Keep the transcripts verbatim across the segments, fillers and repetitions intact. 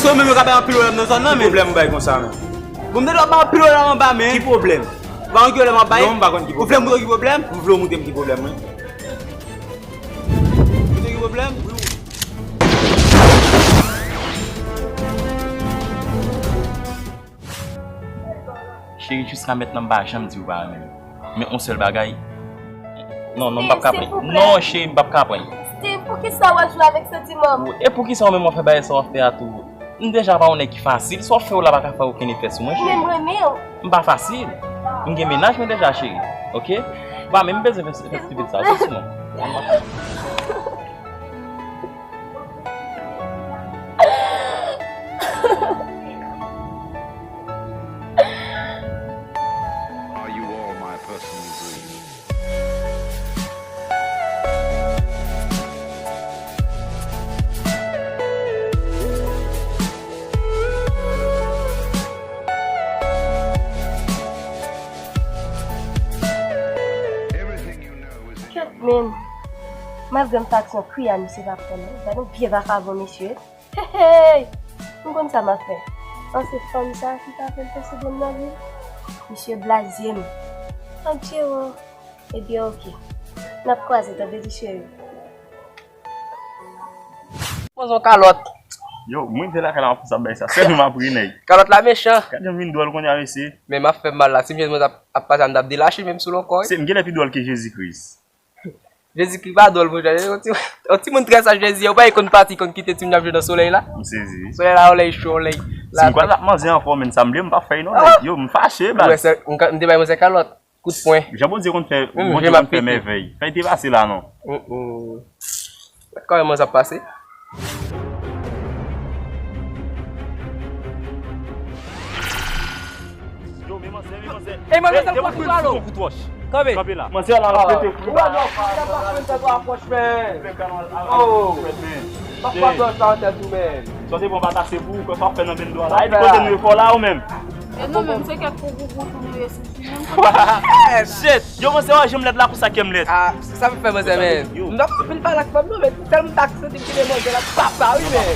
Yo menm yo ka bay anpil pwoblèm nan zòn nan, men. Ki pwoblèm ou bay konsa, men? Bon, m te dwe bay anpil pwoblèm anba, men. Ki pwoblèm? Ba yon ki pwoblèm anba, men. Non, m pa konn ki pwoblèm. Ou vle montre m ki pwoblèm, wi? Montre ki pwoblèm? Wi, wi. Cheri, jiska mentnan m pa janm di w pa renmen m. Men yon sèl bagay. Non, non, m p ap ka pran. Steve, silvouplè. Non, cheri, m p ap ka pran. Steve, poukisa w ap jwe avèk santiman m? E poukisa w menm w ap fè bagay sa w ap fè a tou? M deja pa yon nèg ki fasil. Sa w ap fè w la pa ka fè okenn efè sou mwen, cheri. Men m renmen w. M pa fasil. M gen mennaj mwen deja, cheri. Oke? Ou pa menm bezwen fè, fè stupid sa, sou mwen. Are you all my personal dreams? Everything you know is in your mind. Kèt menm. Malgre m t ap fè yon kri a misye pa pran non. Gade yon vye vakabon mesye. Hey, hey! M konn sa m ap fè. An se fanm sa ki ka fè l fè segonn nan vi l. Misye blaze m. Adje o. Ebyen, oke. N ap kwaze, tande ti cheri. Poze yon kalòt. Yo, mwen te lakay la, m ap fè sa, bay sa. Sèlman m ap ri, nèg. Kalòt la mechan. Gade yon vin dwòl kounye a, mesye. Men m ap fè mal la. Si m jwenn mwen t ap, ap pase, m t ap delache menm sou lòkò, wi. Se, m genlè pi dwòl ke Jezi Kris. Jezikri pa dwòl, monchè. Yon ti, yon timoun trè saj Jezi, ou pa konn pati, konn kite timoun ap jwe nan solèy la? M sezi. Solèy la, yon lè cho, yon lè lapli. Si m kwè l ap manzè ankò, men sa m vle, m p ap fè non, nèg. Yo, m fache, baz. Ou wè, se, m ka, m te bay manzè kalòt. Kout pwen. Jan Bondye konn fè, Bondye konn fè mèvèy. Fè l te pase la, non. Kòman sa ap pase? Yo, men manzè, men manzè. Ey, manzè, sa l pran kout balo. Kanpe. Kanpe la. Manzè la, la, la. Ou wè, non, fò w ta pa fè sa twa apwòch, men. Oh. Papa, sa an tèt ou, men. Sa se bon, pa ta se pou ou, kò sa w fè nan bendo a la. Epi kote nou ye fò la, ou menm? E nou menm, se kèk koukoukou tou nou ye sou ti moun. Shit! Yo, manzè, wè janm lèd la, konsa kè m lèd. Ah, sa m fè, manzè, men. Yo. M t ap anpil pale ak fanm, non, men tèlman m t ak santi m kite manzè la, papa, wi, men.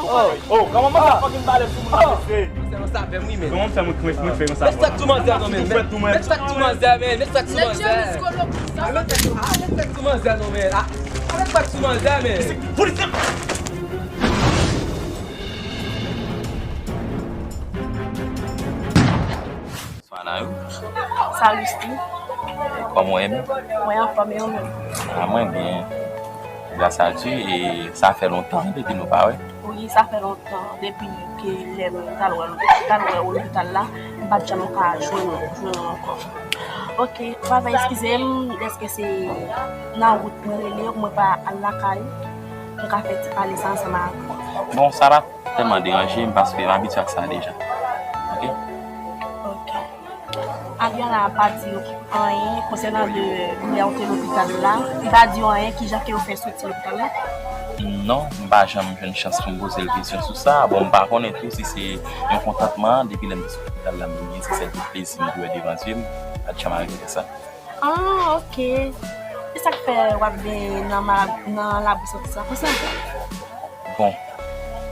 Oh. Oh, kòman manzè ap fucking pale sou moun la, mesye? Kòman m fè mwen, mwen, mwen fè yon sa? Met sa sou manzè non, men. Met sa sou manzè, men. Met sa sou manzè. Ah, met sa sou, ah, met sa sou manzè non, men. Ah, met sa sou manzè, men. Bonswa, Nayou. Salut, Steve. Kòman w ye menm? Mwen anfòm, e ou menm? Ah, mwen byen. Gras a Dye, e sa fè lontan depi nou pa wè. Wi, sa fè lontan depi ke lè m t al wè, t al wè w lopital la, m pa t janm ka jwenn, jwenn ou ankò. Ok, papa, eskize m, dèske se nan wout mwen rele w, mwen pa al lakay ou, m ka fè ti pale sa ansanm avè w. Bon, sa pa tèlman deranje m paske m abitye ak sa deja. Ok? Ok. Adriana pa di w anyen konsènan de lè w te lopital la? Li pa di w anyen kijan ke w fè soti lopital la? Non, m pa janm jwenn chans pou m poze l kesyon sou sa. Bon, m pa konnen tou si se yon kontantman depi lè m te sou lopital la, m vin gen se sèl tout plezi m te wè devan zye m. Pa t janm arive sa. Ah, ok. Se sa k fè w ap benyen nan ma-, nan labou santi sa konsa? Bon,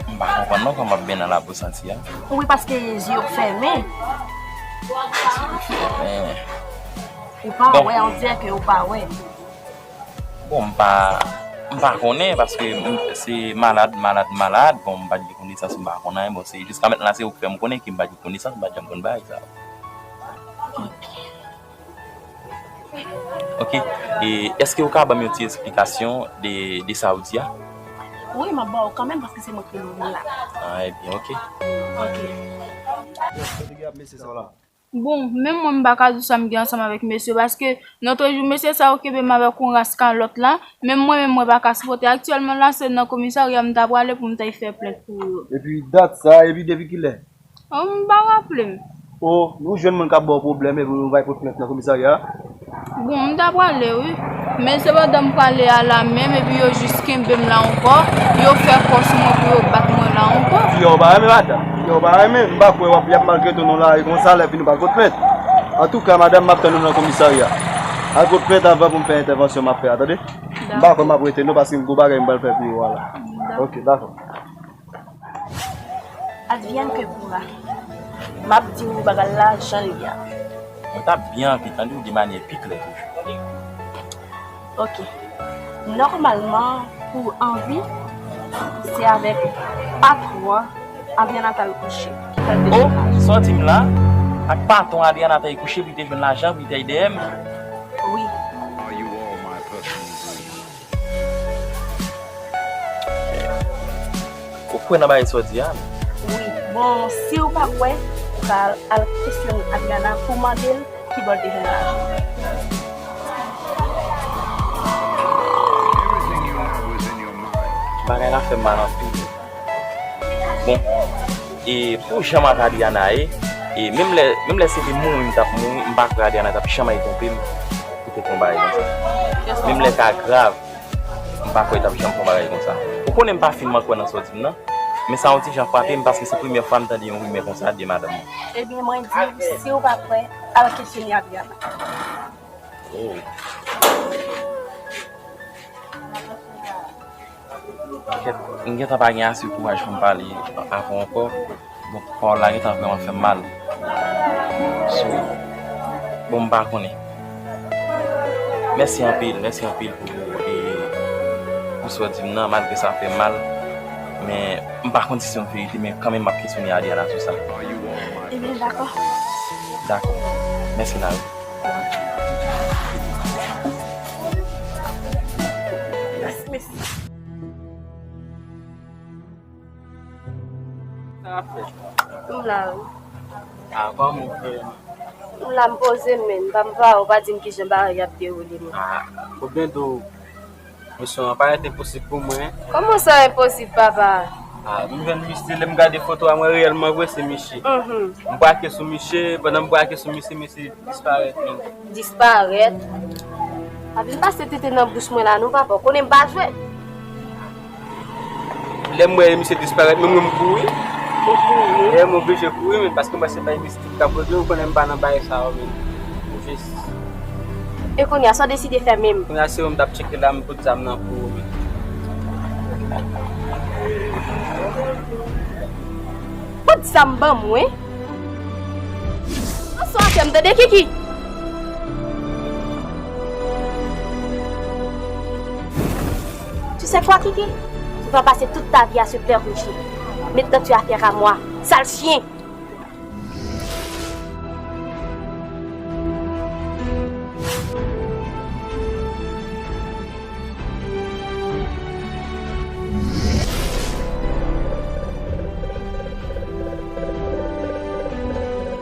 m pa konprann non kòman m ap benyen nan labou santi a. Wi, paske zye w fèmen. Zye m fèmen. Ou pa wè, on dirè ke ou pa wè. Bon, m pa, m pa konnen paske m, se malad, malad, malad. Bon, m pa t gen konesans, m pa konn anyen. Bon, se jiska mentnan la, se ou k fè m konnen ke m pa t gen konesans, m pa t janm konn bagay sa. Ok. Ok, e èske ou ka ban m yon ti esplikasyon de, de sa ou di a? Wi, m ap ba w kanmenm paske se mwen ki vin la. Ah, ebyen, ok. Ok. Bon, menm mwen m pa ka di w sa m gen ansanm avèk mesye, paske lòt jou mesye sa yo kenbe m avèk yon ras kalòt la, menm mwen menm mwen pa ka sipòte. Aktyèlman la, se nan komisarya m ta prale pou m ta fè plent pou yo. Epi dat sa, epi depi kilè? Oh, m pa raple m. Oh, nou jwenn moun k ap ba w pwoblèm epi nou va pote plent nan komisarya a? Bon, m ta prale, wi. Men sepandan m prale a la menm epi yo jis kenbe m la ankò. Yo fè kò sou mwen pou yo bat mwen la ankò. Fi a w pa renmen, madanm. Fi a w pa renmen. M pa kwè w ap, y ap maltrete w nan lari konsa la epi nou pa pote plent. Antouka, madanm, m ap tann ou nan komisarya. Al pote plent avan pou m fè entèvansyon m ap fè a, tande? M pa kwè m ap rete non, paske m gon bagay m pral fè pou yo a la. Dakò. Ok, dakò. Rien que pour la. M ap di w bagay la jan l ye a. Mwen t ap byen anvi tande w de manyè pi klè toujou. Ok. Nòmalman, pou anvi, se avèk patwon Adriana t al kouche ki fè l te Oh, chomaj. Sa w di m la, ak patwon Adriana t al kouche pou l te jwenn lajan pou l te al dèyè m? Wi. Ou kwè nan bagay sa w di a? Wi. Bon, si w pa kwè, ou ka al, al kesyone Adriana pou mande l kibò l te jwenn lajan. Bagay la fè m mal anpil. Bon, e pou jan m ak Adriana ye, e menm lè, menm lè se te mouri m t ap mouri, m pa kwè Adriana t ap janm al twonpe m pou te fè yon bagay konsa. Menm lè sa grav, m pa kwè l t ap janm fè yon bagay konsa. Ou konnen m pa finman kwè nan sa w di m nan, men sa yon ti jan frape m paske se premyè fwa m tande yon rimè konsa de madanm mwen. Ebyen, mwen di w, si w pa kwè, al kesyone Adriana. Oh. Kèt, m gentan pa gen ase kouraj pou m pale avè w ankò. Bon, pawòl la gentan vrèman fè m mal. So, bon, m pa konnen. Mèsi anpil, mèsi anpil pou, e, pou sa w di m nan, malgre sa fè m mal. Men, m pa konn si se yon verite, men kanmenm m ap kesyone Adriana sou sa. Ebyen, dakò. Dakò. Mèsi, Nari. Mèsi, mèsi. Sa w ap fè? M la, wi. A, kòman w fè? M la, m poze m, men m pa, m pa, ou pa di m kijan bagay ap dewoule, men. A, ou byen di w, misyon an parèt enposib pou mwen. Kòman sa enposib, papa? A, m jwenn misye, lè m gade foto a, mwen reyèlman vre se misye. Mhm. M brake sou misye, pandan m brake sou misye, misye disparèt menm. Disparèt? Papi, m pase tete nan bouch mwen la non, papa. Ou konnen m pa jwe. Lè m wè misye disparèt, menm mwen m kouri. Ou kouri? Lè m oblije kouri, men paske m wè se bay mistik k ap regle, ou konnen m pa nan bagay sa yo, men. Ou jis. E kounye a, sa w deside fè menm? Kounye a, se ou m t ap tcheke la, m pot zam nan pou ou, men. Pot zam ban mwen? Sa w ap fè m tande, Kiki? Tu sais quoi, Kiki? Tu vas passer toute ta vie à se pleurnicher. Maintenant, tu as affaire à moi. Sale chien!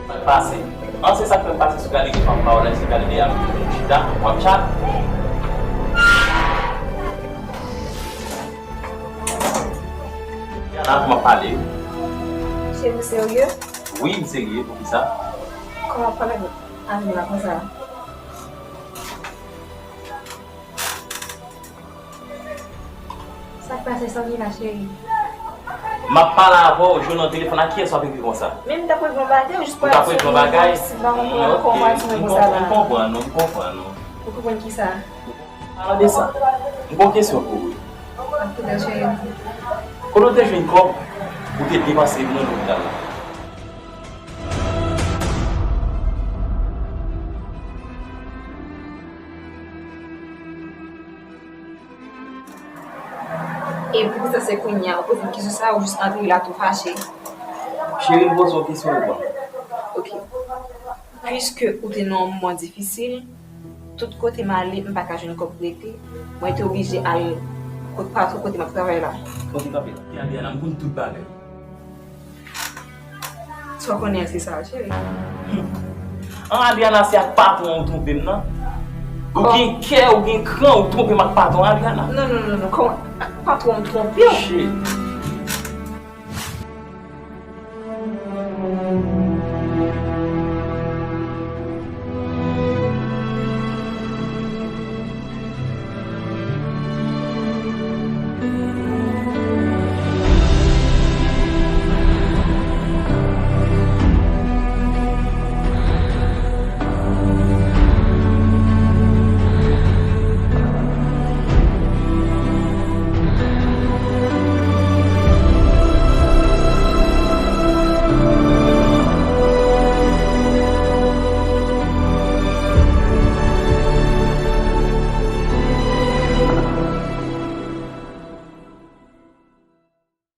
Sa k pase? An, se sa k fè m pase sou galeri fanm pa w la, sou galeri a, chita, w ap chat. Yana, kòman w ap pale? Cheri, ou serye? Wi, m serye. Poukisa? Kòman w ap pale avèk Annie la konsa? Sa k pase, Sandrina, cheri? M ap pale avè w, w jwenn nan telefòn, ak kiyès w ap ekri konsa? Men m t ap regle yon bagay, ou jis pral di yon bagay, si m pa konprann, kòman w ap di mwen konsa la? M konprann, non, m konprann, non. Ou konprann kisa? Palan de sa, m gen yon kesyon pou ou. M ap koute w, cheri. Kote w te jwenn kòb ou te depanse pou mwen lopital la? E poukisa se kounye a ou poze m kesyon sa a, ou jis antre la tou fache? Cheri, m poze w kesyon, ou konn. Ok. Piske ou te nan yon moman difisil, tout kote m ale, m pa ka jwenn kòb prete, mwen te oblije al kot patwon kote m ap travay la. Ok, kanpe la. Adriana, m konn tout bagay. Sa w konnen an se sa, cheri. An, Adriana, se ak patwon ou twonpe m nan? Ou gen kè, ou gen kran, ou twonpe m ak patwon, Adriana? Non, non, non, non. Kòman ak patwon m twonpe w? Shit.